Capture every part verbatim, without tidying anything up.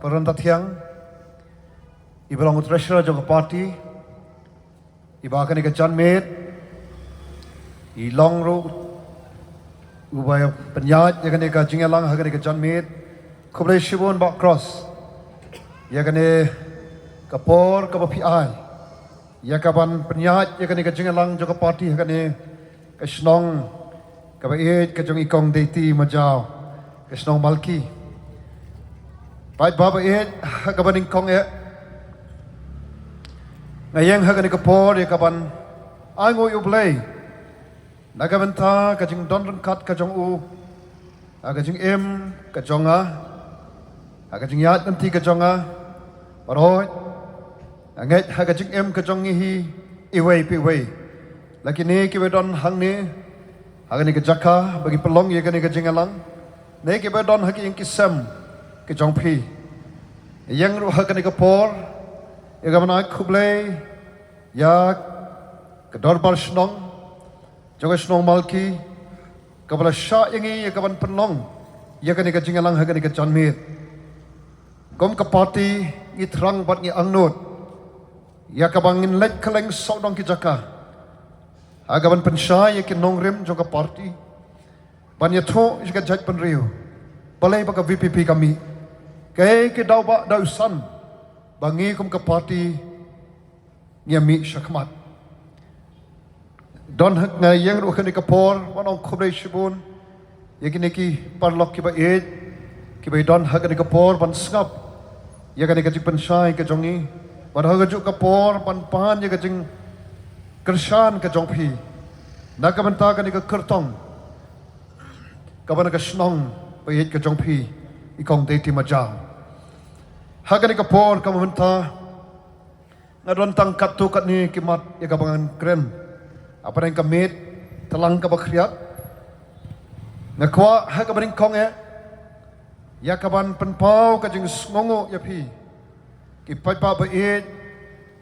Parantathiang, i ba long u treasurer jong ka party, i ba kane ka janmiet i long ruh u ba pynïaid ïa kane ka jingïalang ha kane ka janmiet. Khublei shibun Bah Cross ïa kane ka por kaba phi ai ïa kaban pynïaid ïa kane ka jingïalang jong ka party ha kane ka shnong kaba ïeit ka jong i Kong Deiti Majaw, ka shnong Malki. Paidbah ba ïeit, ha kaba nyngkong eh, nga ïeng ha kane ka por ïa kaban ai nguh ïa U Blei na ka bynta ka jingdon ryngkat ka jong u ha ka jingim ka jong nga, ha ka jingïaid lynti ka jong nga baroh. Nga ngeit ha ka jingim ka jong ngi hi iwei pa iwei, la kine kiba don hangne ha kane ka jaka ba ki pynlong ïa kane ka jingïalang, ne kiba don ha ki ïing ki sem ki jong phi. Ïeng ruh ha kane ka por ïa kaban ai khublei ïa ka dorbar shnong jong ka shnong Malki kaba la shah ïa ngi ïa kaban pynlong ïa kane ka jingïalang ha kane ka janmiet. Kum ka party ngi thrang bad ngi angnud ïa kaba ngin leit kylleng sawdong ki jaka ha kaban pynshai ïa ki nongrim jong ka party ban ïathuh ïa ka jaitbynriew balei ba ka V P P ka mih, kaei ki daw ba daw san ba ngi kum ka party ngi ïa mih shakhmat. Don ha nga ïeng ruh ha kane ka por ban ong khublei shibun ïa kine ki paralok kiba ïeit kiba don ha kane ka por ban sngap ïa kane ka jingpynshai ka jong ngi, bad ha kajuh ka por ban pan ïa ka jingkyrshan ka jong phi na ka bynta kane ka kyrtong kaba na ka shnong ba ïeit ka jong phi, i Kong Deiti Majaw. Ha kane ka por kaba mynta nga don tang katto katne ki mat ïa kaba ngan kren. Hapdeng ka miet tlang kaba khriat, nga kwah ha kaba nyngkong eh ïa kaban pynpaw ka jingsngewnguh ïa phi ki paidbah ba ïeit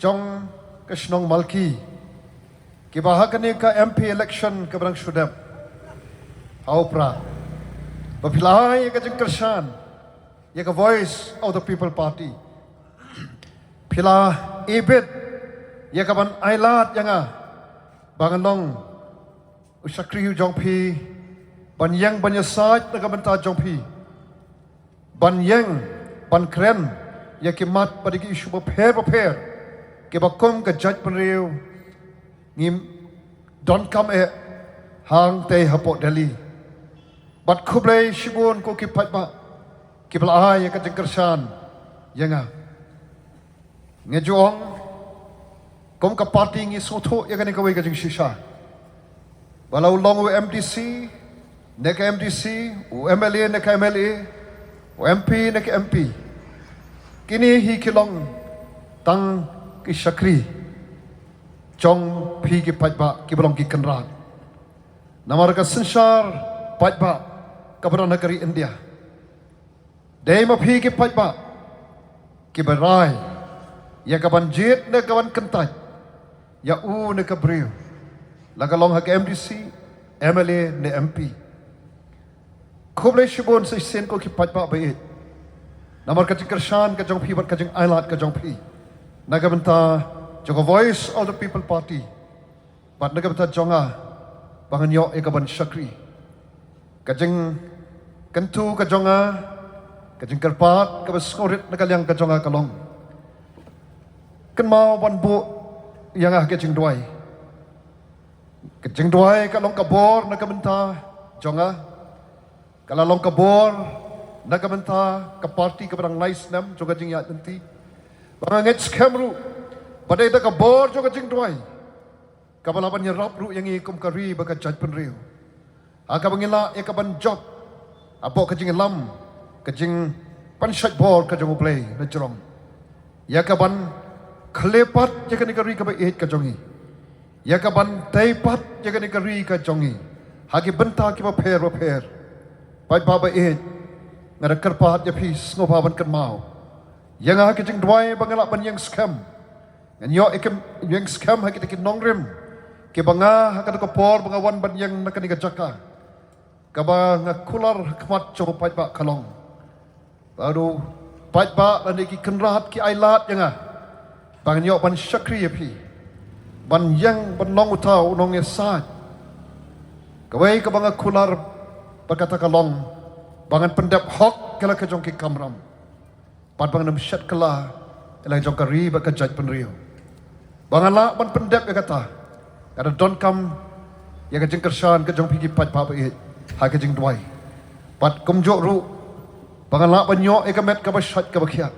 jong ka shnong Malki, kiba ha kane ka M P election kaba dang shu dep ha u Prah, ba phi la ai ïa ka jingkyrshan ïa ka Voice of the People Party. Phi la ibit ïa kaban ailad ïa nga ba ngan long u shakri u jong phi, ban ïeng ban ïasaid na ka bynta jong phi, ban ïeng ban kren ïa ki mat bad ïa ki issue bapher bapher kiba kum ka jaitbynriew ngim donkam eh hangtei hapoh Delhi. Bad khublei shibun ko ki paidbah kiba la ai ïa ka jingkyrshan ïa nga. Nga ju ong, kum ka party ngi sngewthuh ïa kane kawei ka jingshisha, ba la u long u M D C ne ka M D C, u M L A ne ka M L A, u M P ne ka M P, kine hi ki long tang ki shakri jong phi ki paidbah kiba long ki kynrad. Namar ka synshar paidbah kaba don ha ka ri India, dei ma phi ki paidbah kiba rai ïa kaban jied ne kaban kyntait ïa u ne ka briew, la ka long ha ka M D C, M L A ne M P. Khublei shibun sa shisien ko ki paidbah ba ïeit, namar ka jingkyrshan ka jong phi bad ka jingailad ka jong phi na ka bynta jong ka Voice of the People Party. Bad na ka bynta jong nga ba ngan ïoh ïa kaban shakri, ka jingkyntu ka jong nga, ka jingkyrpad kaba sngewrit na ka liang ka jong nga ka long, kynmaw ban buh ïa nga ha ka jingduwai. Ka jingduwai ka long ka bor na ka bynta jong nga, ka la long ka bor na ka bynta ka party kaba dang lai snem jong ka jingïaid lynti. Ba nga ngeit skhem ruh ba dei da ka bor jong ka jingduwai kaba lah ban ïarap ruh ïa ngi kum ka ri bad ka jaitbynriew, ha kaba ngi lah ïa kaban jop hapoh ka jingïalam, ka jingpynshait bor ka jong U Blei na jrong, ïa kaban khleh pat ïa kane ka ri kaba ïeit ka jong ngi, ïa kaban tei pat ïa kane ka ri ka jong ngi ha ki bynta kiba pher bapher. Paidbah ba ïeit, nga da kyrpad ïa phi, sngewbha ban kynmaw ïa nga ha ka jingduwai ba nga lah ban ïeng skhem, ngan ïoh ïa ka ïeng skhem ha kita ki nongrim kiba nga ha kata ka por ba nga wan ban ïeng na kane ka jaka kaba nga kular ha khmat jong u paidbah ka long, ba u paidbah lane ki kynrad ki ailad ïa nga ba ngan ïoh ban shakri ïa phi, ban ïeng ban long uta u nongïasaid. Kawei kaba nga kular ba kata ka long ba ngan pyndep hok ïa la ka jong ki kamram, bad ba ngan ym shet kylla ïa la ka jong ka ri bad ka jaitbynriew. Ba ngan lah ban pyndep ïa kata, ka da donkam ïa ka jingkyrshan ka jong phi ki paidbah ba ïeit ha ka jingduwai. Bad kumjuh ruh, ba ngan lah ban ïoh ïa ka met kaba shait kaba khiah,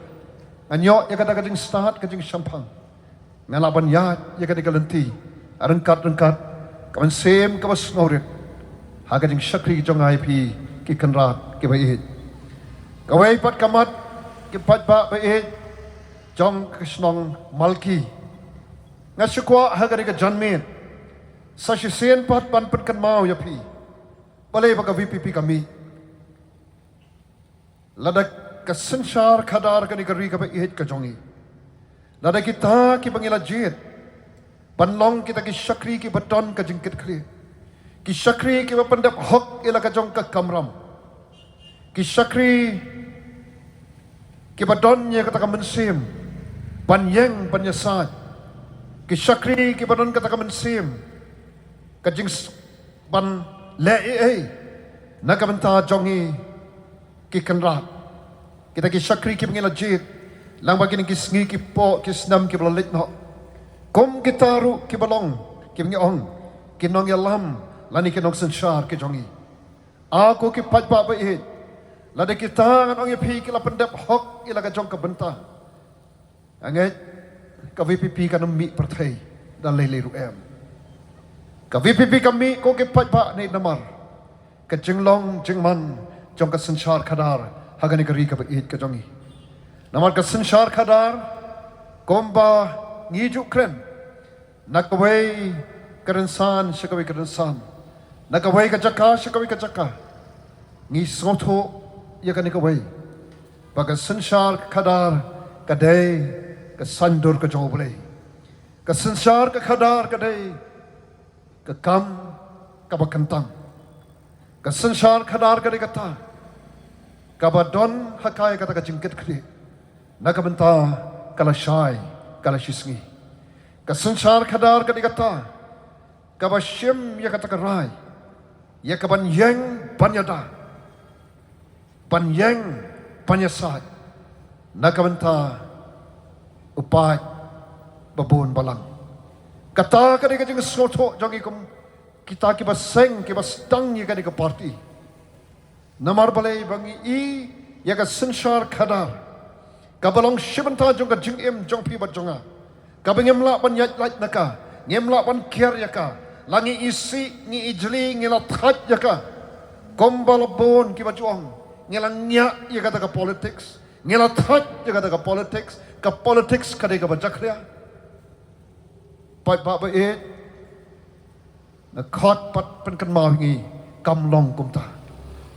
ngan ïoh ïa kata ka jingstad ka jingshemphang, ngan lah ban ïaid ïa kane ka lynti ryngkat ryngkat ka mynsiem kaba sngewrit ha ka jingshakri jong nga ïa phi ki kynrad kiba ïeit. Kawei pat ka mat, ki paidbah ba ïeit jong ka shnong Malki, nga shu kwah ha kane ka janmiet sa shisien pat ban pynkynmaw ïa phi, balei ba ka VPP ka mih. Lada ka synshar khadar kane ka ri kaba ïeit ka jong ngi, lada kita kiba ngi la jied ban long kita ki shakri kiba don ka jingkitkhlieh, ki shakri kiba pyndep hok ïa la ka jong ka kamram, ki shakri kiba don ïa kata ka mynsiem ban ïeng ban ïasaid, ki shakri kiba don kata ka mynsiem ka jing ban leh ei ei na ka bynta jong ngi ki kynrad, kita ki shakri kiba ngi la jied lyngba kine ki sngi ki por ki snem kiba la leit noh. Kum kita ruh kiba long, kiba ngi ong, ki nongïalam lane ki nongsynshar ki jong ngi. A ko ki paidbah ba ïeit, lada kita, ngan ong ïa phi, ki la pyndep hok ïa la ka jong ka bynta, nga ngeit ka VPP kan ym mih pyrthei da lei lei ruh em. Ka VPP ka mih, ko ki paidbah, ne namar ka jinglong jingman jong ka synshar khadar ha kane ka ri kaba ïeit ka jong ngi. Namar ka synshar khadar, kumba ngi ju kren, na kawei ka rynsan sha kawei ka rynsan, na kawei ka jaka sha kawei ka jaka, ngi sngewthuh ïa kane kawei, ba ka synshar khadar ka dei ka saiñdur ka jong U Blei. Ka synshar ka khadar ka dei ka kam kaba kyntang. Ka synshar khadar ka dei kata kaba don ha ka ïa kata ka jingkitkhlieh na ka bynta ka lashai ka lashisngi. Ka synshar khadar ka dei kata kaba shim ïa kata ka rai ïa ka ban ïeng ban ïada, ban ïeng ban ïasaid na ka bynta u paid ba bun balang. Kata ka dei ka jingsngewthuh jong ngi kum kita kiba seng, kiba sdang ïa kane ka party. Namar balei? Ba ngi i ïa ka synshar khadar kaba long shi bynta jong ka jingim jong phi bad jong nga, kaba ngim lah ban ïaid lait na ka, ngim lah ban kiar ïa ka. La ngi isih, ngi ijli, ngi la thait ïa ka. Kumba la bun kiba ju ong, ngi la ngiah ïa kata ka politics, ngi la thait ïa kata ka politics, ka politics ka dei kaba jakhlia. Paidbah ba ïeit, nga khot pat pynkynmaw ïa ngi, kam long kumta.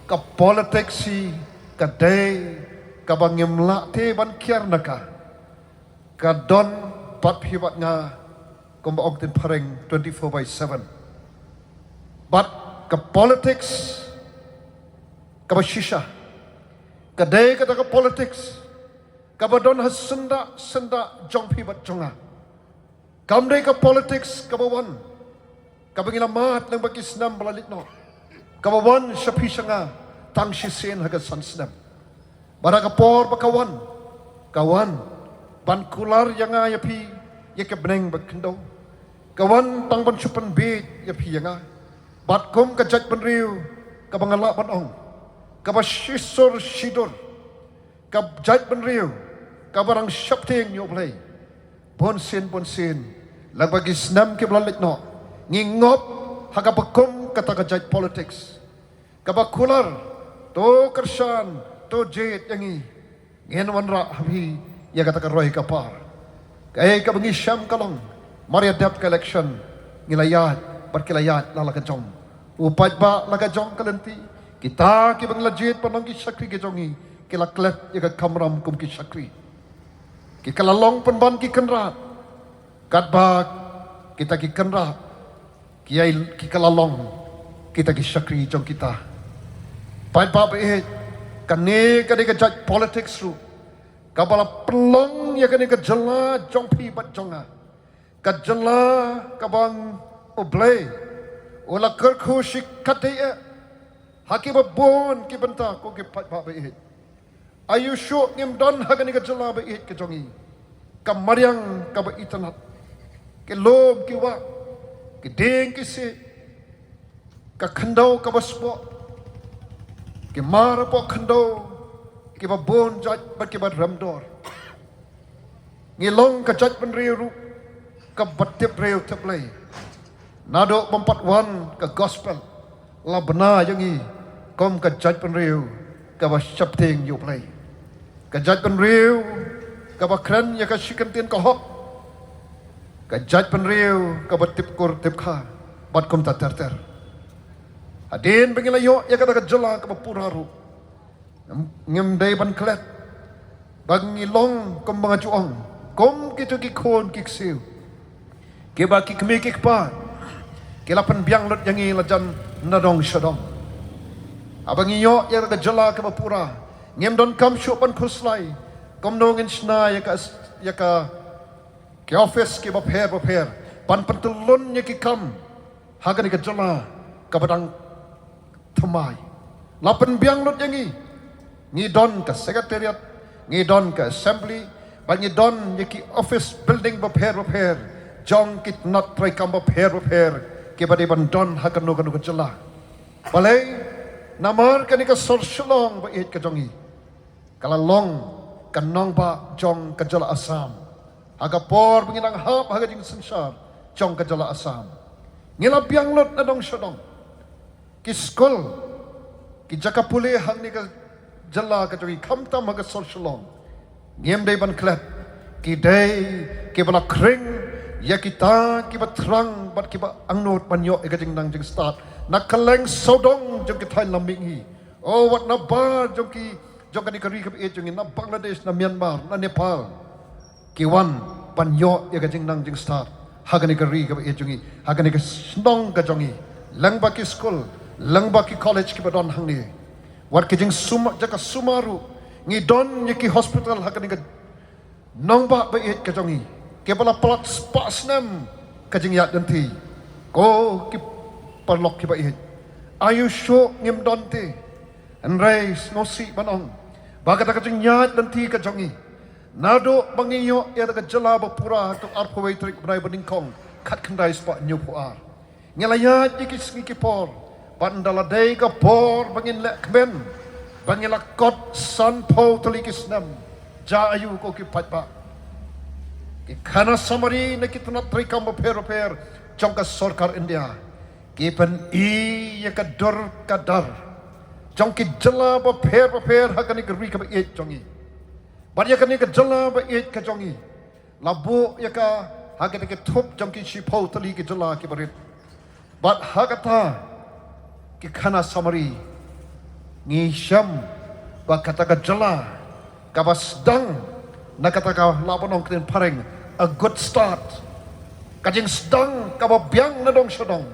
Ka politics hi ka dei kaba ngim lah te ban kiar na ka. Ka don bad phi bad nga, kumba ong ktien phareng, twenty-four by seven. Bad ka politics kaba shisha ka dei kata ka politics kaba don ha syndah syndah jong phi bad jong nga. Kam dei ka politics kaba wan, kaba ngi la mad lyngba ki snem ba la leit noh, kaba wan sha phi sha nga tang shisien ha ka san snem. Bad ha ka por ba ka wan, ka wan ban kular ïa nga ïa phi ïa ka bneng ba khyndew. Ka wan tang ban shu pynbiej ïa phi ïa nga. Bad kum ka jaitbynriew kaba nga lah ban ong, kaba shisur shidur, ka jaitbynriew kaba rang sheptieng ïa U Blei. Bunsien bunsien lyngba ki snem kiba la leit noh, ngi ngop ha kaba kum kata ka jait politics kaba kular, to kyrshan, to jied ïa ngi, ngin wanrah ha phi ïa kata ka roi ka par. Kaei kaba ngi shem ka long, mar ïa dep ka election, ngi la ïaid bad ki la ïaid la la ka jong. U paidbah la ka jong ka lynti, kita kiba ngi la jied ban long ki shakri ka jong ngi, ki la klet ïa ka kamram kum ki shakri. Ki ka la long pynban ki kynrad, katba kita ki kynrad ki ïai, ki ka la long kita ki shakri jong kita. Paidbah ba ïeit, kane ka dei ka jait politics ruh kaba la pynlong ïa kane ka jylla jong phi bad jong nga, ka jylla kaba U Blei u la kyrkhu shi katdei eh ha kiba bun ki bynta, ko ki paidbah ba ïeit. Aïu shuh ngim don ha kane ka jylla ba ïeit ka jong ngi ka mariang kaba itynnad, ki lum ki wah, ki dieng ki siej, ka khyndew kaba spah, ki mar hapoh khyndew kiba bun jait bad kiba rem dor. Ngi long ka jaitbynriew ruh kaba tip briew tip Blei. Naduh bym pat wan ka gospel, la bna ïa ngi kum ka jaitbynriew kaba sheptieng ïa U Blei, ka jaitbynriew kaba kren ïa ka shi kyntien ka hok, ka jaitbynriew kaba tip kur tip kha bad kumta ter ter. Hadien ba ngi la ïoh ïa kata ka jylla kaba pura ruh, ngim dei ban klet ba ngi long kum ba nga ju ong, kum kito ki khun ki ksiew kiba ki kmie ki kpa ki la pynbiang lut ïa ngi la jan na dong sha dong. Haba ngi ïoh ïa ka jylla kaba pura, ngim donkam shuh ban khuslai kumno ngin shna ïa ka, ïa ka ki office kiba pher ba pher ban pyntyllun ïa ki kam ha kane ka jylla kaba dang thymmai. La pynbiang lut ïa ngi, ngi don ka secretariat, ngi don ka assembly, bad ngi don ïa ki office building ba pher ba pher jong ki tnat treikam ba pher ba pher kiba dei ban don ha kano kano ka jylla. Balei? Namar kane ka sor Shillong ba ïeit ka jong ngi ka la long ka nongbah jong ka jylla Assam ha ka por ba ngi dang hap ha ka jingsynshar jong ka jylla Assam. Ngi la biang lut na dong sha dong. Ki skul, ki jaka pule hangne ka jylla ka jong ngi, khamtam ha ka sor Shillong, ngim dei ban klet, ki dei kiba la khring ïa kita kiba thrang bad kiba angnud ban ïoh ïa ka jingnang jingstad na kylleng sawdong jong ki thaiñ lam mihngi. Oh, wat nabar jong ki, jong kane ka ri kaba ïeit jong ngi, na Bangladesh, na Myanmar, na Nepal, ki wan ban ïoh ïa ka jingnang jingstad ha kane ka ri kaba ïeit jong ngi, ha kane ka shnong ka jong ngi. Lyngba ki skul, lyngba ki college kiba don hangne, wat ki jingsuma, jaka sumar ruh, ngi don ïa ki hospital ha kane ka nongbah ba ïeit ka jong ngi, kiba la palat spah snem ka jingïaid lynti. Ko ki paralok kiba ïeit, aïu shuh ngim don te. Hynrei sngewsih ban ong ba kata ka jingïaid lynti ka jong ngi, naduh ba ngi ïoh ïa ka jylla ba pura ha ka arphew wei tarik bnai ba nyngkong khatkhyndai spah hynñiewphew ar, ngi la ïaid ïa ki sngi ki por, bad ynda la dei ka por ba ngin leh kmen ba ngi la kot sanphew tylli ki snem. Jia aïu, ko ki paidbah? Ki khanasamari na ki tnat treikam ba pher ba pher jong ka sorkar India ki pyni ïa ka dur ka dar jong ki jylla ba pher ba pher ha kane ka ri kaba ïeit jong ngi. Bad ïa kane ka jylla ba ïeit ka jong ngi la buh ïa ka ha kata ka thup jong ki shiphew tylli ki jylla kiba rit. Bad ha kata ki khanasamari ngi shem ba kata ka jylla kaba sdang na kata ka, lah ban ong ktien phareng, a good start, ka jingsdang kaba biang na dong sha dong,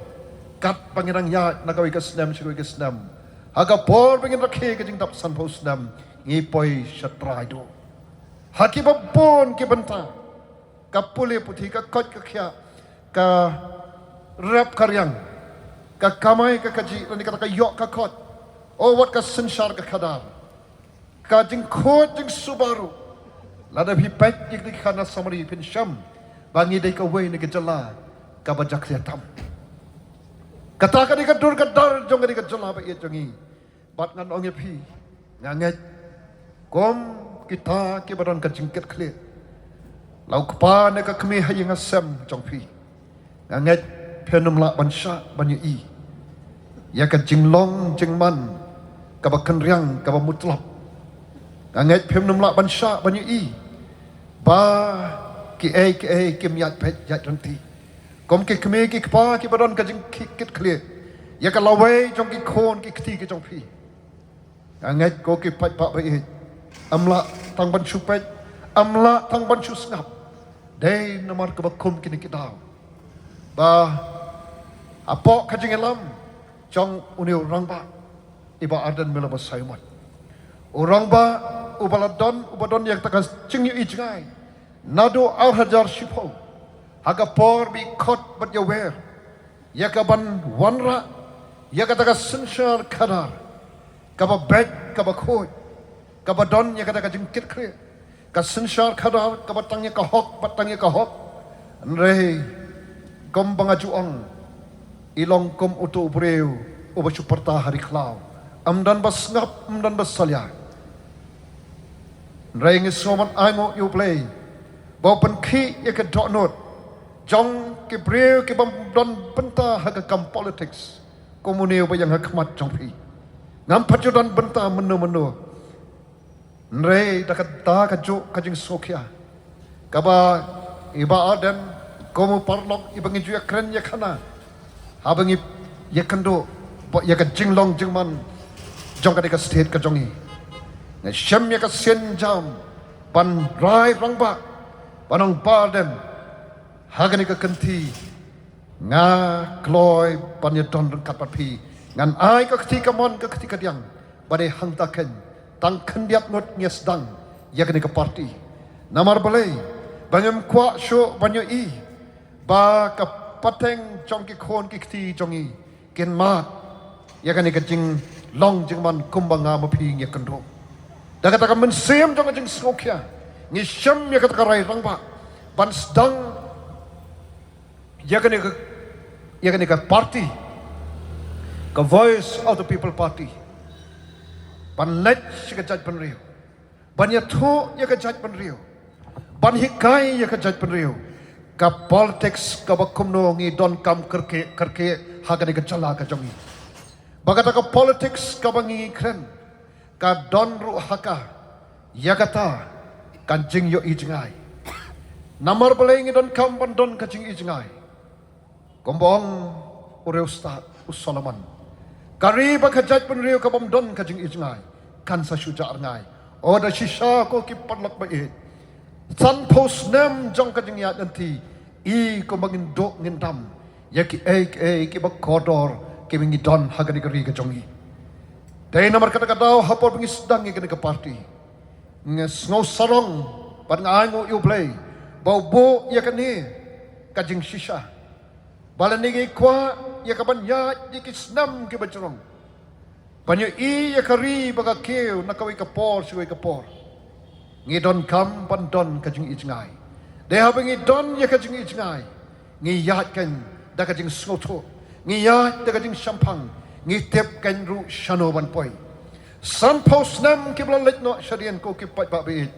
katba ngi dang ïaid na kawei ka snem sha kawei ka snem. Ha ka por ba ngin rakhe ka jingdap sanphew snem, ngi poi sha trai duh. Ha kiba bun ki bynta, ka pule puthi, ka koit ka khiah, ka rep ka riang, ka kamai ka kajih, lane kata ka ïoh ka koit, oh, wat ka synshar ka khadar, ka jingkhuid jingsuba ruh, lada phi peit ïa ki khanasamari phin shem ba ngi dei kawei na ki jylla kaba jakhlia tam. Kata ka dei ka dur ka dar jong ka dei ka jylla ba ïeit jong ngi. Bad ngan ong ïa phi, nga ngeit kum kita kiba don ka jingkitkhlieh, la u kpa ne ka kmie ha ïing ha sem jong phi, nga ngeit phim lah ban shah ban ïohi ïa ka jinglong jingman kaba kynriang kaba mutlop. Nga ngeit phim lah ban shah ban ïohi ba kiei kiei kim ïaid peit ïaid ryntih kum ki kmie ki kpa kiba don ka jingkitkhlieh ïa ka lawei jong ki khun ki kti ki jong phi. Nga ngeit, ko ki paidbah ba ïeit, ym lah tang ban shu peit, ym lah tang ban shu sngap. Dei namar kaba kum kine ki daw ba hapoh ka jingïalam jong une u rangbah i Bah Ardent Miller Basaiawmoit, u rangbah uba la don, uba don ïa kata ka jingïohi jngai naduh ar hajar shiphew, ha ka por ba i khot bad ïawer ïa ka ban wanrah ïa kata ka synshar khadar kaba beit, kaba khuid, kaba don ïa kata ka jingkitkhlieh, ka synshar khadar kaba tang ïa ka hok bad tang ïa ka hok. Hynrei kumba nga ju ong, i long kum uto u briew uba shu pyrta ha ri khlaw, ym don ba sngap, ym don ba salia. Hynrei ngi sngewbha ban ainguh ïa U Blei ba u pynkhih ïa ka dohnud jong ki briew ki bym don bynta ha ka kam politics, kum une uba ïeng ha khmat jong phi. Ngam pat ju don bynta mynno mynno. Hynrei da kata kajuh ka jingsngewkhia kaba i Bah Ardent, kum u paralok iba ngi ju ïakren ïakhana, haba ngi ïakynduh bad ïa ka jinglong jingman jong kane ka state ka jong ngi, nga shem ïa ka sienjam ban rai rangbah, ban ong Bah Ardent, ha kane ka kynti nga kloi ban ïadon ryngkat bad phi. Ngan ai ka kti kamon, ka kti kadiang, ba dei hangta keiñ, tang khyndiat ngut ngi sdang ïa kane ka party. Namar balei? Ba ngim kwah shuh ban ïohi ba ka pateng jong ki khun ki kti jong ngi kin mad ïa kane ka jinglong jingman kumba nga ma phi ngi ïakynduh. Da kata ka mynsiem jong ka jingsngewkhia, ngi shem ïa kata ka rai rangbah ban sdang ïa kane ka, ïa kane ka party, ka Voice of the People Party, ban leit sha ka jaitbynriew, ban ïathuh ïa ka jaitbynriew, ban hikai ïa ka jaitbynriew ka politics kaba kumno ngi donkam kyrkieh kyrkieh ha kane ka jylla ka jong ngi. Ba kata ka politics kaba ngi kren, ka don ruh ha ka ïa kata ka jingïohi jngai. Namar balei ngi donkam ban don ka jingïohi jngai? Kumba ong u riewstad u Solomon, ka ri bad ka jaitbynriew ka bym don ka jingïohi jngai kan sa shu jah rngai. O da shisha ko ki paralok ba ïeit, sanphew snem jong ka jingïaid lynti, i kumba ngin duh ngin dam ïa kiei kiei kiba kordor kiba ngi don ha kane ka ri ka jong ngi. Dei namar kata ka daw ha por ba ngi sdang ïa kane ka party, nga sngew sarong bad nga ainguh ïa U Blei ba u buh ïa kane ka jingshisha, ba lane ngi kwah ïa ka ban ïaid ïa ki snem kiba jrong, ban ïohi ïa ka ri bad ka kiew na kawei ka por sha kawei ka por. Ngi donkam ban don ka jingïohi jngai. Dei haba ngi don ïa ka jingïohi jngai, ngi ïaid keiñ da ka jingsngewthuh, ngi ïaid da ka jingshemphang, ngi tip keiñ ruh shano ban poi. Sanphew snem kiba la leit noh shadien, ko ki paidbah ba ïeit,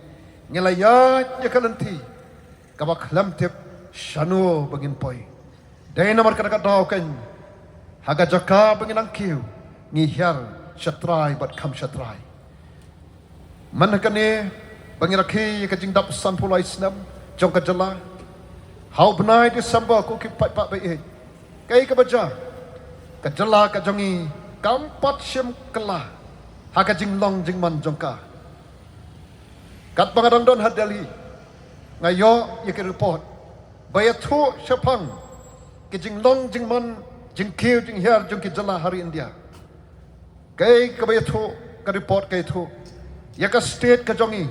ngi la ïaid ïa ka lynti kaba khlem tip shano ba ngin poi. Dei namar kata ka daw keiñ, ha ka jaka ba ngi nang kiew, ngi hiar sha trai bad kham sha trai. Mynta kane ba ngi rakhe ïa ka jingdap sanphew lai snem jong ka jylla, ha u bnai December, ko ki paidbah ba ïeit, kaei kaba jia? Ka jylla ka jong ngi kam pat shim kylla ha ka jinglong jingman jong ka. Katba nga dang don ha Delhi, nga ïoh ïa ki report ba ïathuh shaphang ki jinglong jingman, jingkiew jinghiar jong ki jylla ha ri India. Kaei kaba ïathuh, ka report ka ïathuh ïa ka state ka jong ngi,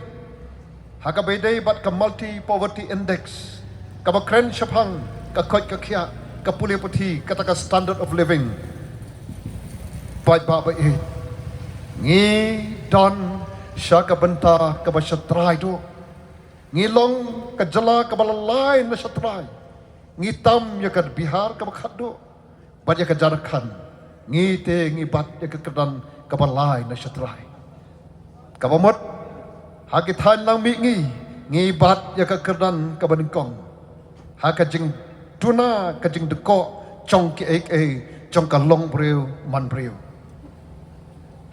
ha kaba ïadei bad ka Multi Poverty Index, kaba kren shaphang ka koit ka khiah, ka pule puthi, kata ka standard of living. Paidbah ba ïeit, ngi don sha ka bynta kaba sha trai duh. Ngi long ka jylla kaba la lai na sha trai. Ngi tam ïa ka Bihar kaba khatduh bad ïa ka Jharkhand. Ngi te ngi bat ïa ka kyrdan kaba lai na sha trai. Kaba mut, ha ki thaiñ langmih ngi, ngi bat ïa ka kyrdan kaba nyngkong ha ka jingduna, ka jingdkoh jong kiei kiei, jong ka longbriew manbriew.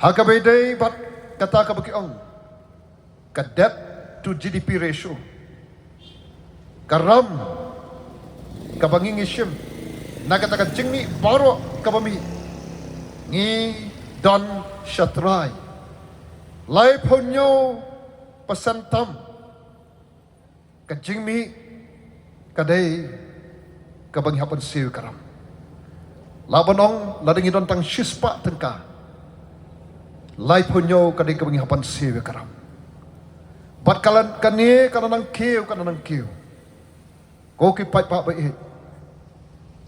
Ha kaba ïadei bad kata kaba ki ong ka debt to G D P ratio, ka ram kaba ngi ngi shim na kata ka jingmih baroh kaba mih, ngi don sha trai laiphew hynñiew percent tam. Ka jingmih ka dei kaba ngi hap ban siew ïa ka ram. Lah ban ong lada ngi don tang shispah tyngka, laiphew hynñiew ka dei kaba ngi hap ban siew ïa ka ram. Bad ka la, kane ka la nang kiew, ka la nang kiew. Ko ki paidbah ba ïeit,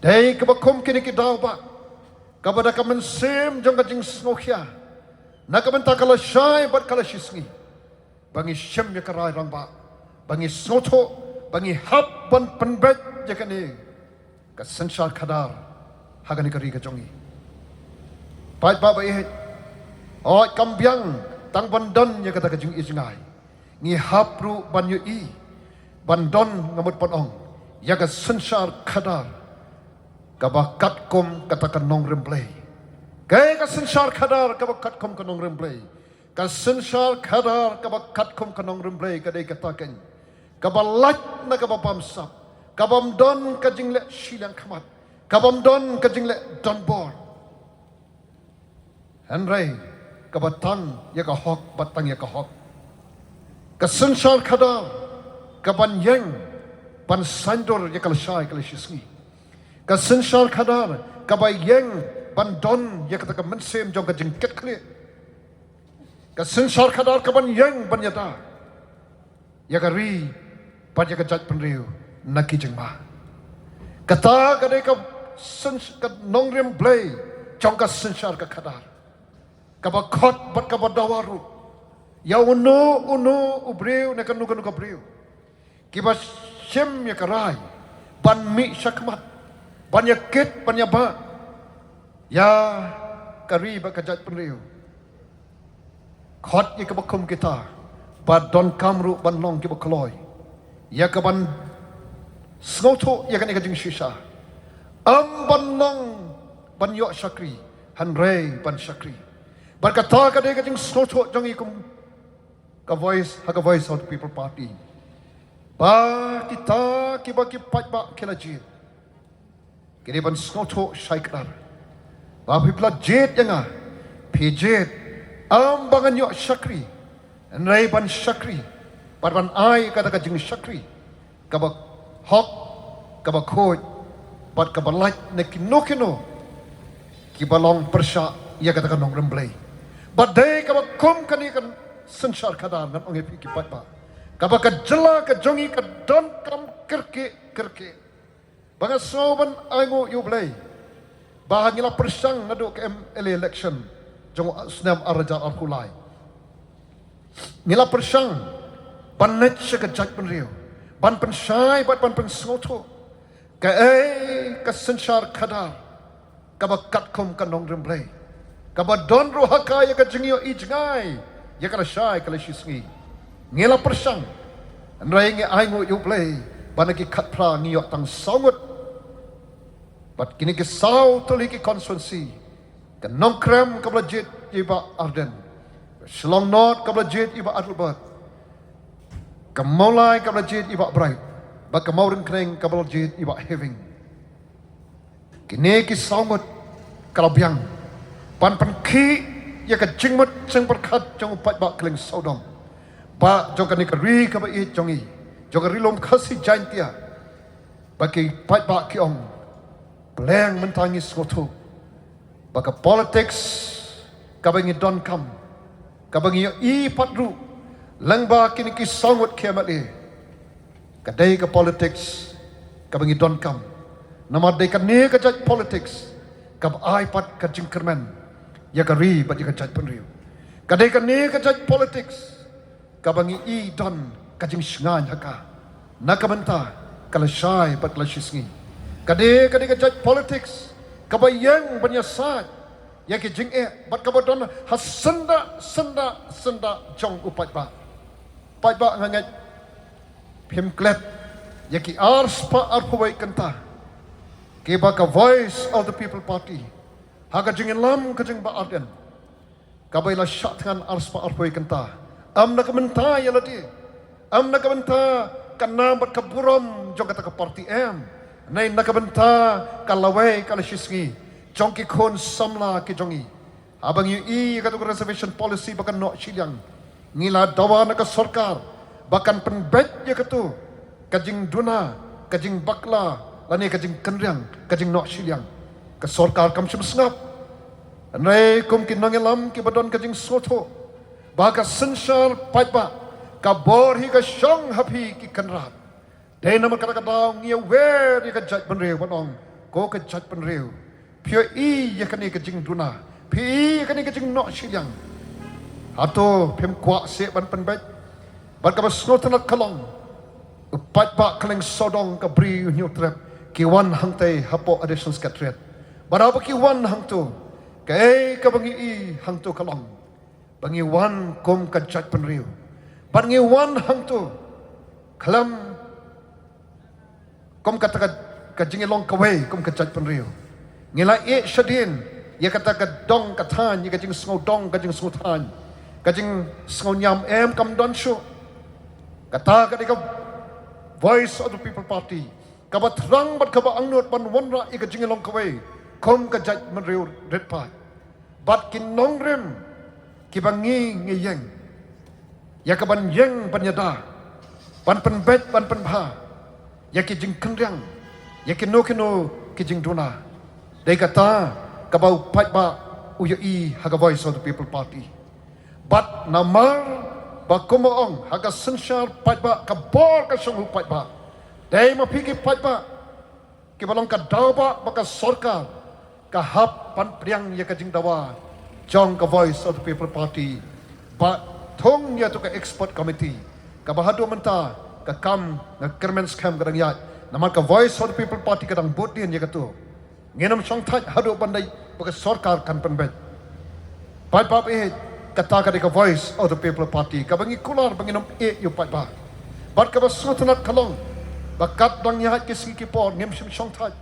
dei kaba kum kine ki daw ba, kaba da ka mynsiem jong ka jingsngewkhia, na ka bynta ka lashai bad ka lashisngi, ba ngi shim ïa ka rai rangbah, ba ngi sngewthuh, ba ngi hap ban pynbeit ïa kane ka synshar khadar ha kane ka ri ka jong ngi. Paidbah ba ïeit, hooid, kam biang tang ban don ïa kata ka jingïohi jngai. Ngi hap ruh ban ïohi, ban don, nga mut ban ong, ïa ka synshar khadar kaba katkum kata ka nongrim Blei. Kaei ka synshar khadar kaba katkum ka nongrim Blei? Ka synshar khadar kaba katkum ka nongrim Blei ka dei kata keiñ, kaba lait na kaba bamsap, kabym don ka jingleh shiliang khmat, kabym don ka jingleh donbor. Hynrei kaba tang ïa ka hok bad tang ïa ka hok. Ka synshar khadar kaban ïeng ban saiñdur ïa ka lashai ka lashisngi. Ka synshar khadar kaba ïeng ban don ïa kata ka mynsiem jong ka jingkitkhlieh. Ka synshar khadar kaban ïeng ban ïada ïa ka ri bad ïa ka jaitbynriew na ki jingma. Kata ka dei ka syns-, ka nongrim Blei jong ka synshar ka khadar, kaba khot bad kaba dawa ruh ïa uno uno u briew ne kano kano ka briew, kiba shim ïa ka rai ban mih shakhmat, ban ïakit, ban ïabah ïa ka ri bad ka jaitbynriew. Khot ïa kiba kum kita ba donkam ruh ban long kiba kloi ïa kaban sngewthuh ïa kane ka jingshisha. Ym ban long ban ïoh shakri, hynrei ban shakri. Bad kata ka dei ka jingsngewthuh jong ngi kum ka Voice, ha ka Voice of the People Party, ba kita kiba ki paidbah ki la jied, ki dei ban sngewthuh shai kdar ba phi la jied ïa nga, phi jied ym ba ngan ïoh shakri, hynrei ban shakri bad ban ai kata ka jingshakri kaba hok, kaba khuid bad kaba lait na kino kino kiba long pyrshah ïa kata ka nongrim Blei. Bad dei kaba kum kane ka synshar khadar, ngan ong ïa phi ki paidbah, kaba ka jylla ka jong ngi ka donkam kyrkieh kyrkieh. Ba nga sngew ban ainguh ïa U Blei ba ngi la pyrshang naduh ka M L A election jong u snem ar hajar arphew lai. Ngi la pyrshang ban leit sha ka jaitbynriew, ban pynshai bad ban pynsngewthuh kaei ka synshar khadar kaba katkum ka nongrim Blei, kaba don ruh ha ka ïa ka jingïohi jngai ïa ka lashai ka lashisngi. Ngi la pyrshang, hynrei ngi ainguh ïa U Blei ba na ki khatphra ngi ïoh tang saw ngut. Bad kine ki saw tylli ki constituency, ka Nongkrem kaba la jied ïa i Bah Ardent, ka Shillong North kaba la jied ïa i Bah Adelbert, ka Mawlai kaba la jied ïa i Bah Bright, bad ka Mawryngkneng kaba la jied ïa i Bah Having. Kine ki saw ngut ka la biang ban pynkhih ïa ka jingmut jingpyrkhat jong u paidbah Klingsawdong, ba jong kane ka ri kaba ïeit jong ngi, jong ka Ri Lum Khasi Jaintia. Ba ki paidbah ki ong, pleng mynta ngi sngewthuh ba ka politics kaba ngi donkam, kaba ngi ïohi pat ruh lyngba kine ki saw ngut ki M L A, ka dei ka politics kaba ngi donkam. Namar dei kane ka jait politics kaba ai pat ka jingkyrmen ïa ka ri bad ïa ka jaitbynriew. Ka dei kane ka jait politics kaba ngi i don ka jingshngaiñ ha ka na ka bynta ka lashai bad ka lashisngi. Ka dei, ka dei ka jait politics kaba ïeng ban ïasaid ïa ki jingeh bad kaba don ha syndah syndah syndah jong u paidbah. Paidbah, nga ngeit phim klet ïa ki arspah arphew wei kynta kiba ka Voice of the People Party, ha ka jingïalam ka jong Bah Ardent, kaba i la shah thngan arspah arphew wei kynta, ym na ka bynta ïa lade, ym na ka bynta ka nam bad ka burom jong kata ka party, em, hynrei na ka bynta ka lawei ka lashisngi jong ki khun samla ki jong ngi. Haba ngi ïohi ïa katu ka reservation policy ba kan noh shiliang, ngi la dawa na ka sorkar ba kan pynbeit ïa katu ka jingduna, ka jingbakla, lane ka jingkynriang, ka jingnoh shiliang. Ka sorkar kam shym sngap. Hynrei kum ki nongïalam kiba don ka jingsngewthuh ba ka synshar paidbah Ka bor hi ka shong ha phi ki kynrad. Dei namar kata ka daw ngi ïawer ïa ka jaitbynriew ban ong, ko ka jaitbynriew, phi ïohi ïa kane ka jingduna, phi ïohi ïa kane ka jingnoh shiliang. Hato phim kwah seh ban pynbeit? Bad kaba sngewtynnat ka long, u paidbah Khleng Sawdong, ka Bri, u Hynñiewtrep, ki wan hangtei hapoh Additional Secretariat. Bad haba ki wan hangto, kaei kaba ngi i hangto ka long ba ngi wan kum ka jaitbynriew. Bad ngi wan hangto khlem kum kata ka, ka jingïalong kawei kum ka jaitbynriew. Ngi la ïeh shadien ïa kata ka dong ka thaiñ, ïa ka jingsngew dong, ka jingsngew thaiñ, ka jingsngew niam, em, kam don shuh. Kata ka dei ka Voice of the People Party, kaba thrang bad kaba angnud ban wanrah ïa ka jingïalong kawei kum ka jaitbynriew rit paid. Bad ki nongrim kiba ngi, ngi ïeng ïa ka ban ïeng ban ïada, ban pynbeit, ban pynbha ïa ki jingkynriang, ïa kino kino ki jingduna. Dei kata kaba u paidbah u ïohi ha ka Voice of the People Party. Bad namar ba kumba ong ha ka synshar paidbah, ka bor ka shong ha u paidbah. Dei ma phi ki paidbah kiba long ka daw ba, ba ka sorkar ka hap ban pdiang ïa ka jingdawa jong ka Voice of the People Party, ba thung ïa tu ka expert committee, kaba haduh mynta ka kam nga kyrmen skhem ka dang ïaid, namar ka Voice of the People Party ka dang bud dien ïa katu. Ngin ym shongthait haduh ban dei ba ka sorkar kan pynbeit. Paidbah, eh, kata ka dei ka Voice of the People Party, kaba ngi kular ba ngin ym ïeh ïa u paidbah. Bad kaba sngewtynnat ka long ba kat dang ïaid ki sngi ki por, ngim shym shongthait.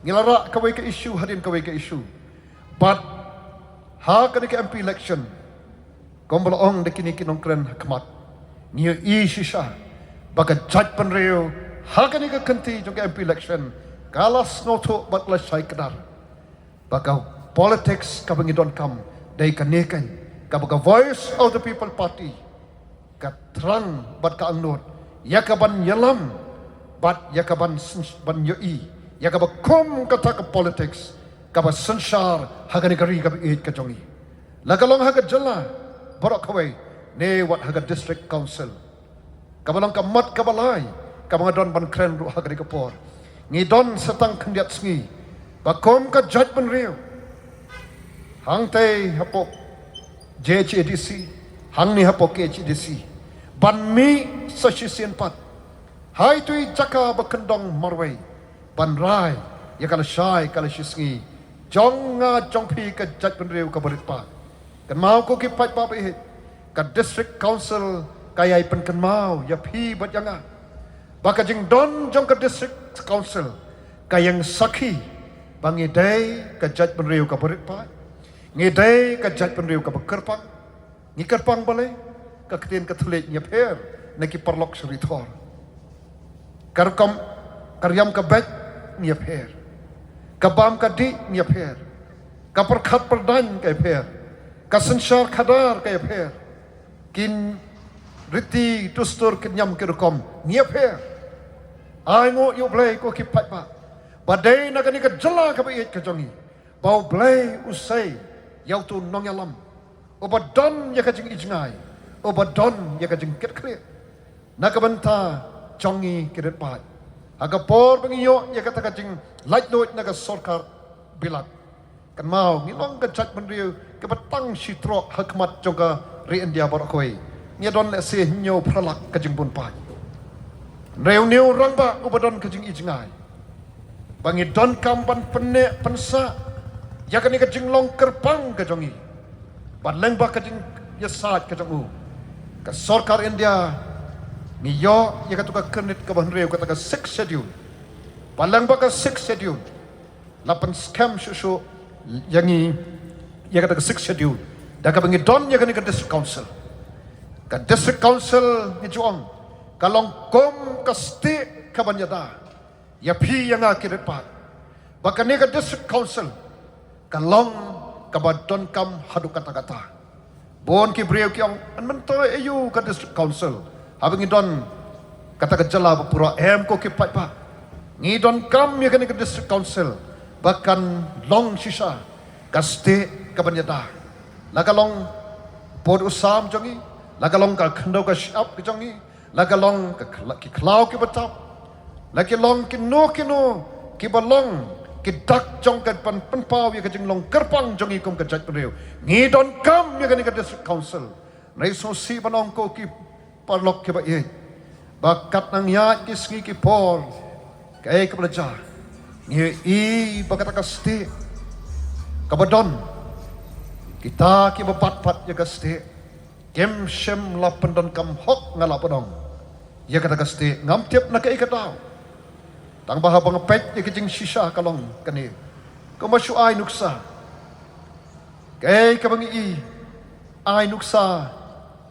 Ngi la rah kawei ka issue hadien kawei ka issue. Bad ha kane ka M P election, kumba la ong da kine ki nongkren ha khmat, ngi ïohi shisha ba ka jaitbynriew ha kane ka kynti jong ka M P election ka la sngewthuh bad ka la shai kdar ba ka politics kaba ngi donkam dei kane kan, kaba ka Voice of the People Party ka thrang bad ka angnud ïa ka ban ïalam bad ïa ka ban syn-, ban ïohi ïa kaba kum kata ka politics kaba synshar ha kane ka ri kaba ïeit ka jong ngi. La ka long ha ka jylla baroh kawei, ne wat ha ka district council. Kaba long ka mat kaba lai kaba nga don ban kren ruh ha kane ka por. Ngi don sa tang khyndiat sngi ba kum ka jaitbynriew, hangtei hapoh J H A D C, hangne hapoh K H A D C, ban mih sa shisien pat ha itu i jaka ba kyndong marwei, ban rai ïa ka lashai ka lashisngi jong nga jong phi ka jaitbynriew kaba rit paid. Kynmaw ko ki paidbah ba ïeit, ka district council ka ïai pynkynmaw ïa phi bad ïa nga ba ka jingdon jong ka district council ka ïeng sakhi ba ngi dei ka jaitbynriew kaba rit paid, ngi dei ka jaitbynriew kaba kyrpang. Ngi kyrpang balei? Ka ktien ka thylliej ngi ïapher na ki paralok sha ri thor. Ka rukom, ka riam ka beit ngi ïapher. Ka bam ka dih ngi ïapher. Ka pyrkhat pyrdaiñ ka ïapher. Ka synshar khadar ka ïapher. Ki riti dustur ki niam ki rukom ngi ïapher. Ai nguh ïa U Blei ko ki paidbah ba dei na kane ka jylla kaba ïeit ka jong ngi ba U Blei u sei ïa uto u nongïalam uba don ïa ka jingijngai, uba don ïa ka jingkitkhlieh na ka bynta jong ngi ki rit paid. Ha ka por ba ngi ïoh ïa kata ka jinglaitluid na ka sorkar bilat, kynmaw ngi long ka jaitbynriew kaba tang shi troh ha khmat jong ka ri India baroh kawei. Ngi don lehse hynñiew phra lak ka jingbun paid. Hynrei une u rangbah uba don ka jingijngai ba ngi donkam ban pynneh pynsah ïa kane ka jinglong kyrpang ka jong ngi. Bad lyngba ka jingïasaid ka jong u, ka sorkar India, ngi ïoh ïa katu ka kyrnit kaba hynriew, kata ka Sixth Schedule. Bad lyngba ka Sixth Schedule la pynskhem shuh shuh ïa ngi ïa kata ka Sixth Schedule da kaba ngi don ïa kane ka District Council. Ka District Council ngi ju ong ka long kum ka stieh kaban ïada ïa phi ïa nga ki rit paid. Ba kane ka District Council ka long kaba donkam haduh katta katta. Bun ki briew ki ong, yn myntoi aïu ka District Council haba ngi don kata ka jylla ba pura? Em ko ki paidbah, ngi donkam ïa kane ka District Council ba kan long shisha ka stieh kaban ïada. La ka long pud u sam jong ngi, La ka long ka khyndew ka shyiap ka jong ngi, la ka long ka khla-, ki khlaw ki batap, la ki long kino kino ki ba long ki dak jong ka ban pynpaw ïa ka jinglong kyrpang jong ngi kum ka jaitbynriew. Ngi donkam ïa kane ka District Council. Ngi sngewsih ban ong ko ki paralok ki ba ïeit, ba katba nang ïaid ki sngi ki por, kaei kaba la jia, ngi ïohi ba kata ka state kaba don kita ki ba bat pat ïa ka state kim shym la pyndonkam hok. Nga lah ban ong ïa kata ka state, ngam tip na kaei ka daw. Tang ba haba nga peit ïa ka jingshisha ka long kane, kumba shu ai nuksa, kaei kaba ngi i, ai nuksa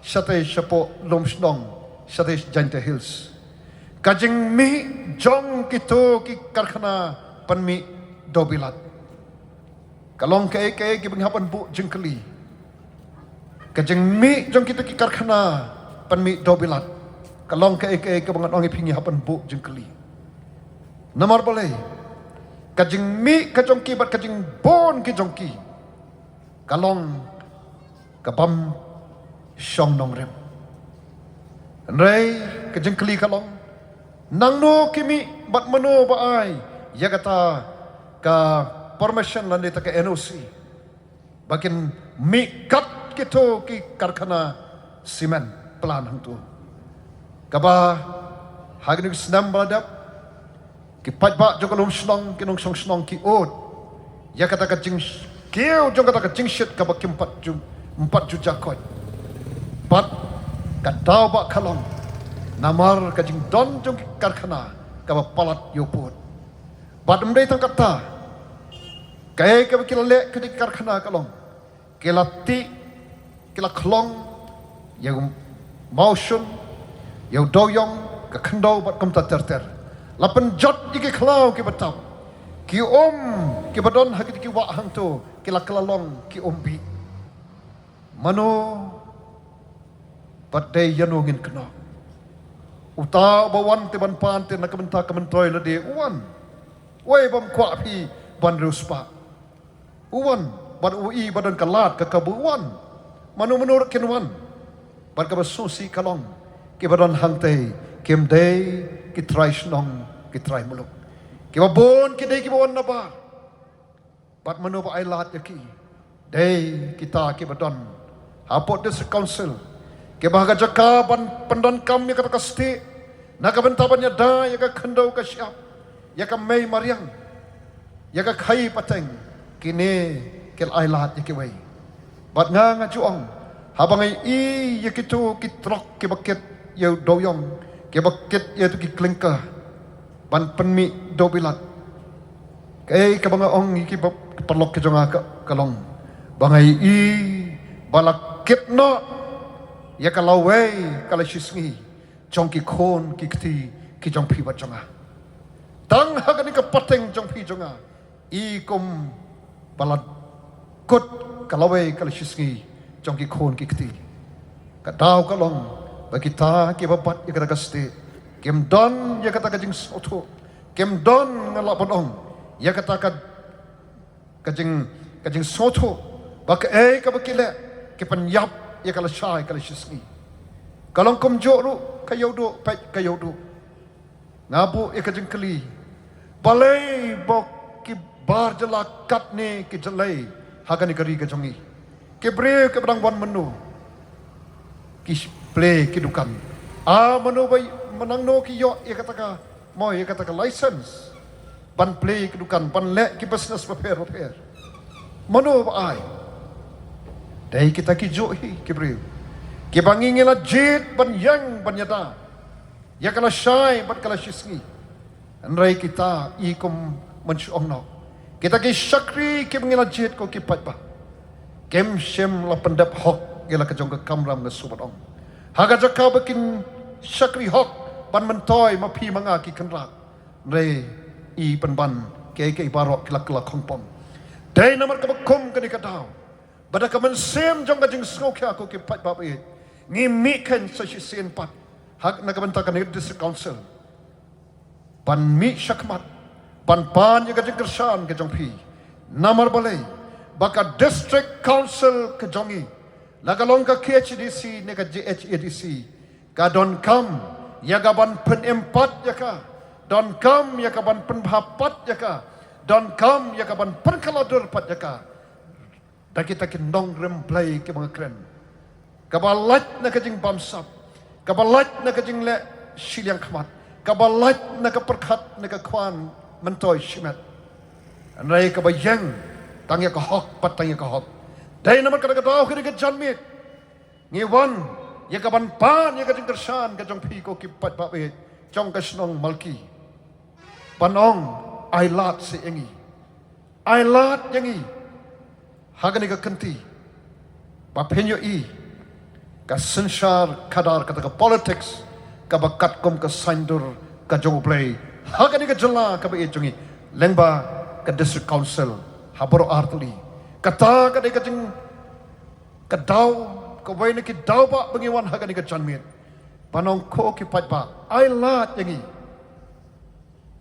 shatei shapoh Lumshnong, shatei Jaintia Hills, ka jingmih jong kito ki karkhana pynmih dewbilat. Ka long kaei kaei kaba ngi hap ban buh jingkylli. Ka jingmih jong kito ki karkhana pynmih dewbilat, ka long kaei kaei kaba ngan ong ïa phi ngi hap ban buh jingkylli. Namar balei? Ka jingmih ka jong ki bad ka jingbun ki jong ki ka long ka bym shong nongrim. Hynrei ka jingkylli ka long, nangno ki mih bad mano ba ai ïa kata ka permission lane kata ka N O C ba kin mih kat kito ki karkhana cement plant hangto? Kaba ha kine ki snem ba la dep, ki paidbah jong ka Lumshnong, ki nongshong shnong ki ud ïa kata ka jingkiew jong kata ka jingshit kaba kim pat ju, ym pat ju jakoit. Bad ka daw ba ka long namar ka jingdon jong ki karkhana kaba palat ïa u pud. Bad ym dei tang kata, kaei kaba ki la leh kine ki karkhana ka long, ki la tih, ki la khlong ïa u mawshun, ïa u dewiong, ka khyndew bad kumta ter ter. La pynjot ïa ki khlaw ki batap, ki um ki ba don ha kito ki wah hangto ki la kylla long ki um bih. Mano bad dei ïano ngin kynnoh? Uta uba wan te ban pan te na ka bynta ka myntoi lade u wan. Uei bym kwah phi ban riewspah? U wan, bad u i ba don ka lad ka kabu u wan. Mano mano ruh kin wan. Bad kaba sngewsih ka long, ki ba don hangtei kim dei ki trai shnong, ki trai muluk. Ki ba bun ki dei ki ba wan nabar. Bad mano ba ai lad ïa ki? Dei kita ki ba don hapoh District Council, ki ba ha ka jaka ban pyndonkam ïa kata ka state na ka bynta ban ïada ïa ka khyndew ka shyiap, ïa ka mei mariang, ïa ka khaïi pateng, kine ki la ai lad ïa kiwei. Bad nga nga ju ong, haba nga i ïa kito ki trok ki ba kit ïa u dewiong, ki ba kit ïa kito ki clinker ban pynmih dewbilat, kaei kaba nga ong ïa ki ba, ki paralok ki jong nga ka, ka long ba nga i ba la kit noh ïa ka lawei ka la shisngi jong ki khun ki kti ki jong phi bad jong nga. Tang ha kane ka pateng jong phi jong nga, i kum ba la kut ka lawei ka la shisngi jong ki khun ki kti. Ka daw ka long ba kita ki ba bat ïa kata ka state kim don ïa kata ka jingsngewthuh, kim don, nga lah ban ong, ïa kata ka, ka jing, ka jingsngewthuh ba kaei kaba ki leh ki pynïap ïa ka lashai ka la shisngi. Ka long kumjuh ruh ka ïewduh, peit ka ïewduh. Nga buh ïa ka jingkylli, balei ba ki bar jylla katne ki jyllei ha kane ka ri ka jong ngi? Ki briew ki ba dang wan mynno ki plie ki dukan? A mano ba, mynno ki ïoh ïa kata ka, mo ïa kata ka license ban plie ki dukan, ban leh ki business bapher bapher? Mano ba ai? Dei kita kijuh hi ki briew ki ba ngi ngi la jied ban ïeng ban ïada ïa ka lashai bad ka la shisngi. Hynrei kita i kum mynshuh ong noh, kita ki shakri ki ba ngi la jied ko ki paidbah, kim shym la pyndep hok ïa la ka jong ka kamram, nga shu ban ong. Ha ka jaka ba kin shakri hok ban myntoi ma phi ma nga ki kynrad, hynrei i pynban kaei kaei baroh ki la kylla khongpong. Dei namar kaba kum kane ka daw, ba da ka mynsiem jong ka jingsngewkhia ko ki paidbah ba ïeit, ngi mih kheiñ sa shisien pat ha na ka bynta kane ka District Council ban mih shakhmat ban pan ïa ka jingkyrshan ka jong phi. Namar balei? Ba ka District Council ka jong ngi La ka long ka KHADC ne ka JHADC, ka donkam ïa ka ban pynim pat ïa ka, donkam ïa ka ban pynbha pat ïa ka, donkam ïa ka ban pynkylla dur pat ïa ka da kita ki nongrim Blei kiba nga kren, kaba lait na ka jingbamsap, kaba lait na ka jingleh shiliang khmat, kaba lait na ka pyrkhat na ka khwan myntoi shimet. Hynrei kaba ïeng tang ïa ka hok, pat tang ïa ka hok. Dei namar kata ka daw kane ka janmiet ngi wan ïa ka ban pan ïa ka jingkyrshan ka jong phi ko ki paidbah baieit jong ka shnong Malki, ban ong ai lad seh ïa ngi, ai lad ïa ngi ha kane ka kynti, ba phin ïohi ka synshar khadar, kata ka politics kaba katkum ka saiñdur ka jong U Blei ha kane ka jylla kaba ïeit jong ngi, lyngba ka District Council ha baroh artylli. Kata ka dei ka jing, ka daw, kawei na ki daw ba, ba ngi wan ha kane ka janmiet, ban ong ko ki paidbah, ai lad ïa ngi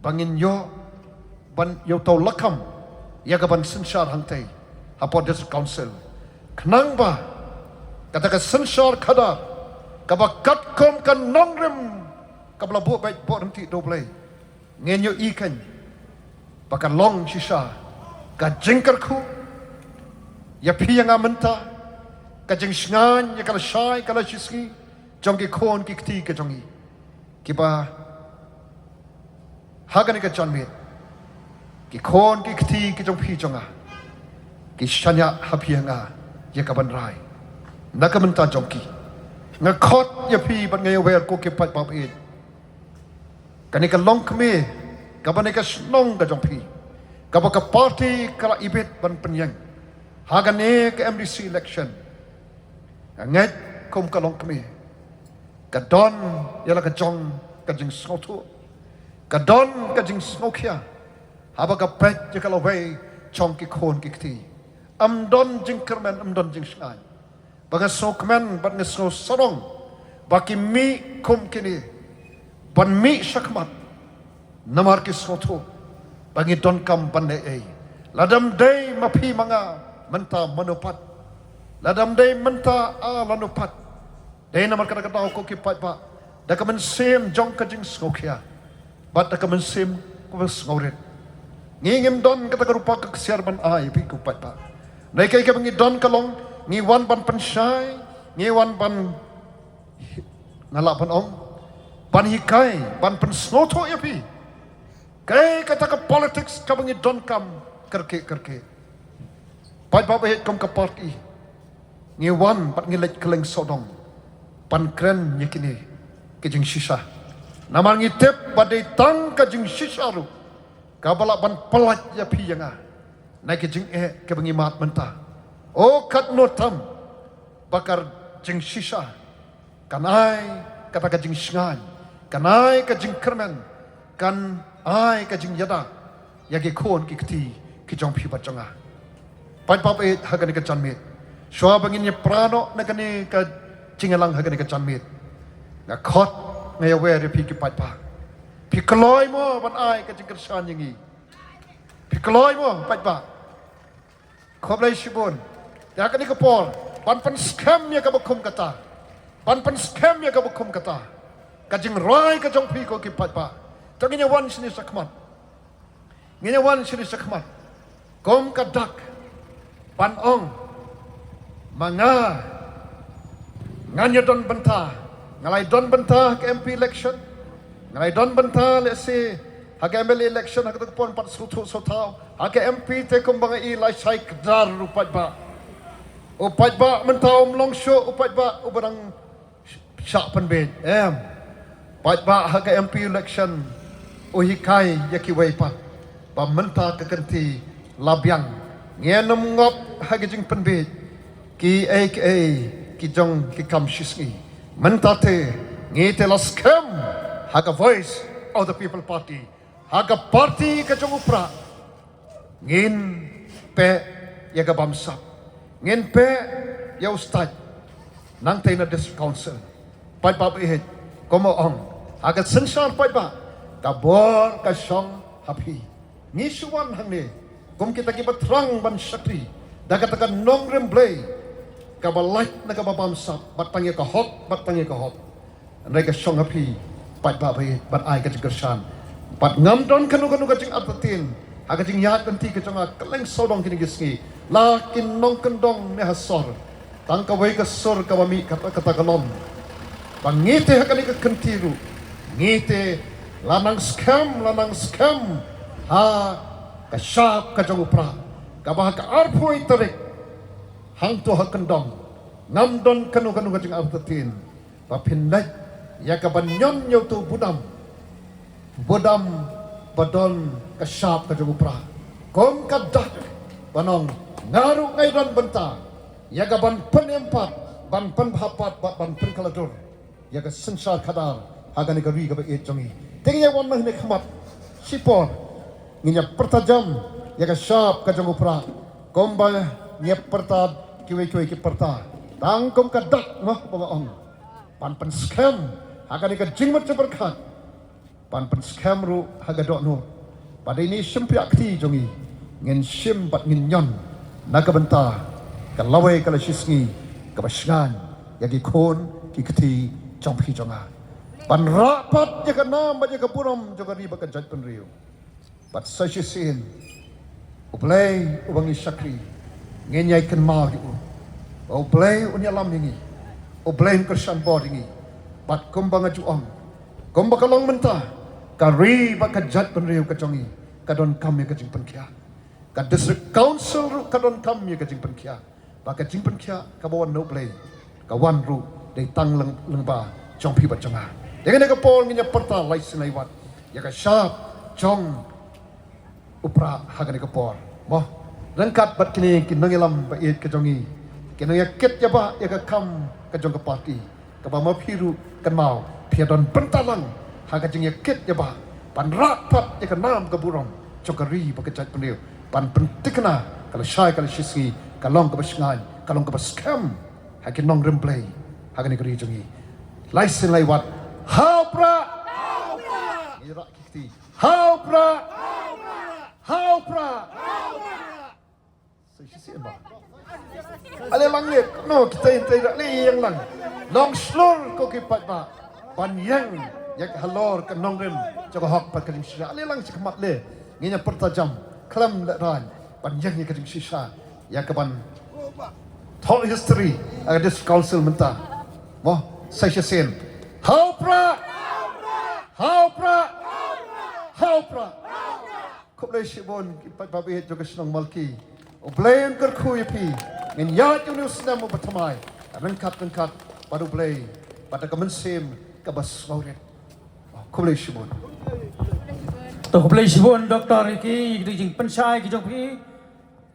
ba ngin ïoh ban ïoh tau lakam ïa ka ban synshar hangtei hapoh District Council, khnang ba kata ka synshar khadar kaba katkum ka nongrim kaba la buh beit buh ryntih da U Blei, ngin ïohi kan ba ka long shisha ka jingkyrkhu ïa phi ïa nga mynta, ka jingshngaiñ ïa ka lashai ka lashisngi jong ki khun ki kti ka jong ngi, kiba ha kane ka janmiet ki khun ki kti ki jong phi jong nga ki shaniah ha phi ïa nga ïa ka ban rai na ka bynta jong ki. Nga khot ïa phi bad nga ïawer ko ki paidbah baieit, kane ka longkmie kaba na ka shnong ka jong phi, kaba ka party ka la ibit ban pynïeng ha kane ka MDC election, nga ngeit kum ka longkmie ka don ïa la ka jong ka jingsngewthuh, ka don ka jingsngewkhia haba ka peit ïa ka lawei jong ki khun ki kti. Ym don jingkyrmen, ym don jingshngaiñ. Ba nga sngewkmen bad nga sngewsarong ba ki mih kum kine ban mih shakhmat, namar ki sngewthuh ba ngi donkam ban leh ei. Lada ym dei ma phi ma nga mynta mano pat, lada ym dei mynta a lano pat. Dei namar kata ka daw ko ki paidbah, da ka mynsiem jong ka jingsngewkhia bad da ka mynsiem kaba sngewrit, ngi ngim don kata ka rupa ka ksiar ban ai ïa phi ko paidbah. Hynrei kaei kaba ngi don ka long, ngi wan ban pynshai, ngi wan ban, nga lah ban ong, ban hikai, ban pynsngewthuh ïa phi kaei kata ka politics kaba ngi donkam kyrkieh kyrkieh. Paidbah baieit, kum ka party ngi wan bad ngi leit kylleng sawdong ban kren ïa kine ki jingshisha, namar ngi tip ba dei tang ka jingshisha ruh kaba lah ban pyllait ïa phi ïa nga na ki jingeh kiba ngi mad mynta. O katno tam ba ka jingshisha kan ai kata ka jingshngaiñ, kan ai ka jingkyrmen, kan ai ka jingïada ïa ki khun ki kti ki jong phi bad jong nga. Paidbah baieit, ha kane ka janmiet, shuwa ba ngin ïa pra noh na kane ka jingïalang ha kane ka janmiet, nga khot, nga ïawer ïa phi ki paidbah, phi kloi mo ban ai ka jingkyrshan ïa ngi? Phi kloi mo paidbah? Khublei shibun. Te ha kane ka por, ban pynskhem ïa kaba kum kata, ban pynskhem ïa kaba kum kata, ka jingrai ka jong phi ko ki paidbah, to ngin ïa wan shane shakhmat. Ngin ïa wan shane shakhmat kum ka dak ban ong, ma nga, ngan ïa don bynta, nga la ïa don bynta ha ka MP election, nga la ïa don bynta lehse ha ka MLA election, ha kata ka por pat sngewthuh sngewthaw, ha ka MP te kumba nga i, lashai kdar u paidbah. U paidbah mynta um long shuh u paidbah uba dang shah pynbeit, em. Paidbah ha ka MP election u hikai ïa kiwei pat ba mynta ka kynti la biang, ngin ym ngop ha ka jingpynbeit kiei kiei ki jong ki kam shisngi. Mynta te ngi te la skhem ha ka Voice of the People Party, ha ka party ka jong u Prah, ngin peh ïa ka bamsap, ngin peh ïa u stait nangtei na District Council. Paidbah baieit, kumba ong, ha ka synshar paidbah ka bor ka shong ha phi. Ngi shu wan hangne kum kita kiba thrang ban shakri da kata ka nongrim Blei, kaba lait na kaba bamsap, bad tang ïa ka hok, bad tang ïa ka hok. Hynrei ka shong ha phi, paidbah ba ïeit, ban ai ka jingkyrshan. Bad ngam don kano kano ka jingartatien ha ka jingïaid lynti ka jong nga kylleng sawdong kine ki sngi, la ki nongkyndong ne ha sor. Tang kawei ka sur kaba mih kata, kata ka long ba ngi te ha kane ka kynti ruh, ngi te la nang skhem, la nang skhem ha ka shap ka jong u Prah, kaba ha ka arphew tarik hangto ha kyndong, ngam don kano kano ka jingartatien ba phin leit ïa ka ban ñion ïa uto u budam, budam ba don ka shap ka jong u Prah, kum ka dak ban ong, nga ruh nga ïadon bynta ïa ka ban pynim pat, ban pynbha pat, bad ban pynkylla dur ïa ka synshar khadar ha kane ka ri kaba ïeit jong ngi. Te ngin ïa wan hangne khmat shipor, ngin ïa pyrta jam ïa ka shap ka jong u Prah, kumba ngin ïa pyrta kiwei kiwei ki pyrta, tang kum ka dak, mo, ba nga ong, ban pynskhem ha kane ka jingmut jingpyrkhat, ban pynskhem ruh ha ka dohnud ba dei ne shim pyrshah kti jong ngi, ngin shim bad ngin ñion na ka bynta ka lawei ka la shisngi kaba shngaiñ ïa ki khun ki kti jong phi jong nga, ban rah pat ïa ka nam bad ïa ka burom jong ka ri bad ka jaitbynriew. Bad sa shisien, U Blei uba ngi shakri, ngin ïai kynmaw ïa u. U Blei un ïalam ïa ngi, U Blei un kyrshan bor ïa ngi. Bad kumba nga ju ong, kumba ka long mynta, ka ri bad ka jaitbynriew ka jong ngi ka donkam ïa ka jingpynkhiah. Ka District Council ruh ka donkam ïa ka jingpynkhiah. Ba ka jingpynkhiah kaba wan na U Blei, ka wan ruh dei tang lyng-, lyngba jong phi bad jong nga. Te kane ka por ngin ïa pyrta lai sien lai wat ïa ka shap jong u Prah ha kane ka por, mo. Ryngkat bad kine ki nongïalam ba ïeit ka jong ngi, ki nongïakit ïa ba ïa ka kam ka jong ka party, kaba ma phi ruh kynmaw phi ïa don bynta lang ha ka jingïakit ïa ba ban rah pat ïa ka nam ka burom jong ka ri bad ka jaitbynriew, ban pynthikna ka lashai ka lashisngi, ka long kaba shngaiñ, ka long kaba skhem ha ki nongrim Blei ha kane ka ri jong ngi. Lai sien lai wat, ha u Prah! Ngi rah ki kti, ha u Prah! Ha u Prah! Sa shisien ba, ale lang le, no, kita ïeng, kita ïeng lang. Long shlur ko ki paidbah ban ïeng ïa ka halor ka nongrim jong ka hok bad ka jingshisha. Ale lang sha khmat le, ngin ïa pyrta jam khlem lehraiñ ban ïeng ïa ka jingshisha, ïa ka ban thoh history ha ka District Council mynta, mo. Sa shisien, ha u Prah! Ha u Prah! Ha u Prah! Khublei shibun ki paidbah ba ïeit jong ka shnong Malki. U Blei un kyrkhu ïa phi. Ngin ïaid ïa une u snem uba thymmai ryngkat ryngkat bad U Blei bad da ka mynsiem kaba sngewrit. Khublei shibun. To khublei shibun Doctor Ricky, ïa ki jingpynshai ki jong phi.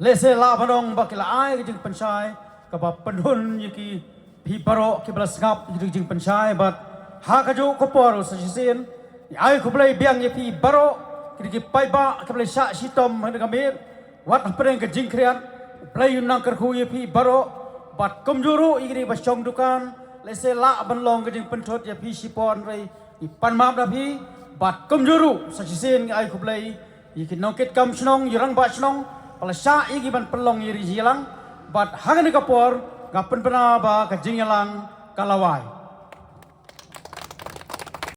Lehse lah ban ong ba ki la ai ka jingpynshai kaba pynhun ïa ki, phi baroh kiba la sngap ïa ka jingpynshai, bad ha kajuh ka por sa shisien ngi ai khublei biang ïa phi baroh ki, ki paidbah kiba la shah shitom ha kane ka miet, wat hapdeng ka jingkhriat. U Blei un nang kyrkhu ïa phi baroh, bad kumjuh ruh ïa kine ba shong dukan, lehse lah ban long ka jingpynthut ïa phi shipor, hynrei ngi pan map da phi, bad kumjuh ruh sa shisien ngi ai khublei ïa ki nongkitkam shnong, ïa rangbah shnong ba la shah ïa ngi ban pynlong ïa ri ïa lang. Bad ha kane ka por nga pynbna ba ka jingïalang ka la wai.